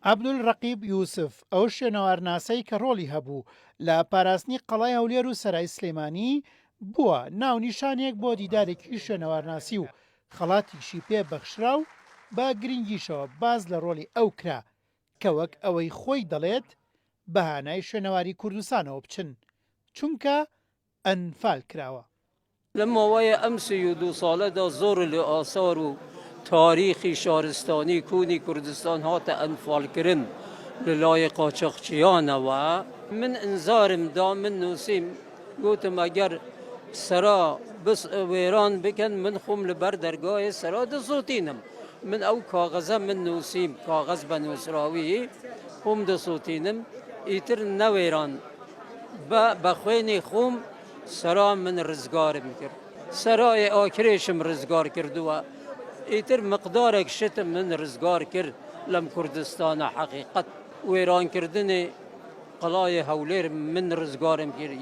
عەبدولڕەقیب یوسف، ئەو شوێنەوارناسەی کە ڕۆڵی هەبوو لە پاراستنی قەڵای هەولێر و سەرای سلێمانی، بووە ناونیشانێک بۆ دیدارێکی شوێنەوارناسی و خەڵاتیشی پێ بەخشرا و بە گرنگیشەوە باس لە ڕۆڵی ئەو کرا کە وەک ئەوەی خۆی دەڵێت بە هانای شوێنەواری کوردستانەوە بچن چونکە ئەنفال کراوە. لە ماوەی ئەم 32 ساڵەدا زۆر لە ئاسار و تاریخی شارستانی کۆنی کوردستان هاتە ئەنفالکردن لە لای قاچاخچیانەوە. من ئینزارم دا، من نووسیم، گوتم ئەگەر سەرا بس وێران بکەن من خۆم لە بەر دەرگای سەرا دەسوتینم. من ئەو کاغەزە من نووسیم، کاغەز بە نووسراوی خۆم دەسوتینم، ئیتر نەوێران بە بە خوێنی خۆم سەرا من ڕزگارم کرد. سەرای ئاکرێشم ڕزگار کردووە. ئیتر مقدارێک شتم من ڕزگار کرد لەم کوردستانە حەقیقەت. وێرانکردنی قەڵای هەولێر من ڕزگارم کرد،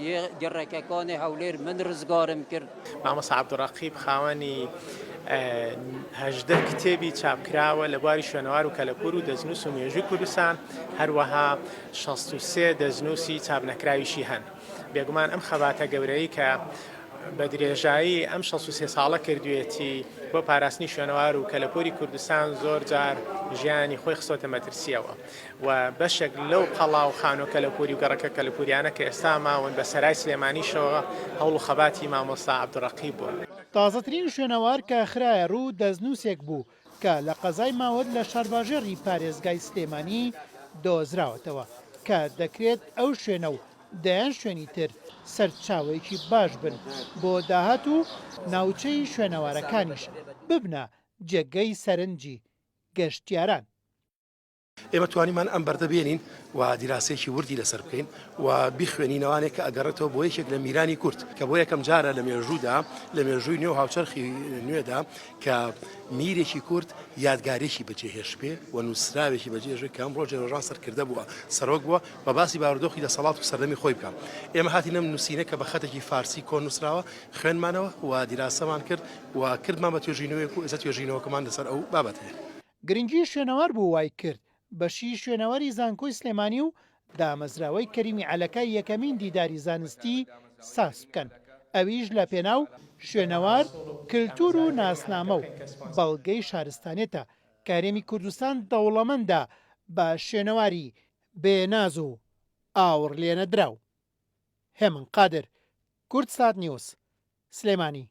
گەڕەکەکانی هەولێر من ڕزگارم کرد. مامۆستا عەبدولڕەقیب خاوەنی 18 کتێبی چاپکراوە لە بواری شوێنەوار و کەلەپوور و دەستنووس و مێژووی کوردستان، هەروەها 63 دەستنووسی چاپنەکراویشی هەن. بێگومان ئەم خەباتە گەورەی کە بە درێژایی ئەم 63 ساڵە کردوێتی بۆ پاراستنی شوێنەوار و کەلەپوری کوردستان زۆر جار ژیانی خۆی خستۆتە مەترسیەوە و بەشێک لەو قەڵا و خانووە کەلەپوری و گەڕەکە کەلەپوریانە کە ئێستا ماون بە سەرای سلێمانیشەوە هەوڵ و خەباتی مامۆستا عەبدولڕەقیب بوون. تازەترین شوێنەوار کە خرایە ڕوو دەستنووسێک بوو کە لە قەزای ماوەت لە شارباژێڕی پارێزگای سلێمانی دۆزراوەتەوە کە دەکرێت ئەو شوێنە و دەیان شوێنی تر سەرچاوەیەکی باش بن بۆ داهات و ناوچەی شوێنەوارەکانیش ببنە جێگەی سەرنجی گەشتیاران. ئێمە توانیمان ئەم بەردە بێنین و دیراسەیەکی وردی لەسەر بکەین و بیخوێنینەوانێک کە ئەگەڕێتەوە بۆ یەکێک لە میرانی کورد کە بۆ یەکەم جارە لە مێژوودا لە مێژووی نوێ و هاوچەرخی نوێدا کە میرێکی کورد یادگارێکی بەجێهێشتبێ و نووسراوێکی بەجێهێشتبێ کە ئەمڕۆ جێرۆژان سەرکردە بووە سەرۆک بووە و باسی بارودۆخی دەسەڵات و سەردەمی خۆی بکا ئێمە هاتین ئەم نووسینە کە بە خەتێکی فارسی کۆن نووسراوە خوێندمانەوە و دیراسەمان کرد و کردمان بە توێژینەوەیەک و ئێستا توێژینەوەکەمان لەسەر ئەو بابەتەیە. گرنگی شوێنەوار بوو وای کرد بەشی شوێنەواری زانکۆی سلێمانی و دامەزراوەی کەریمی عەلەکە یەکەمین دیداری زانستی ساز بکەن ئەویش لە پێناو شوێنەوار، کلتور و ناسنامە و بەڵگەی شارستانیەتە کە هەرێمی کوردستان دەوڵەمەندە بە شوێنەواری بێ ناز و ئاوڕلێنەدراو. هێمن قادر، کوردسات نیوز، سلێمانی.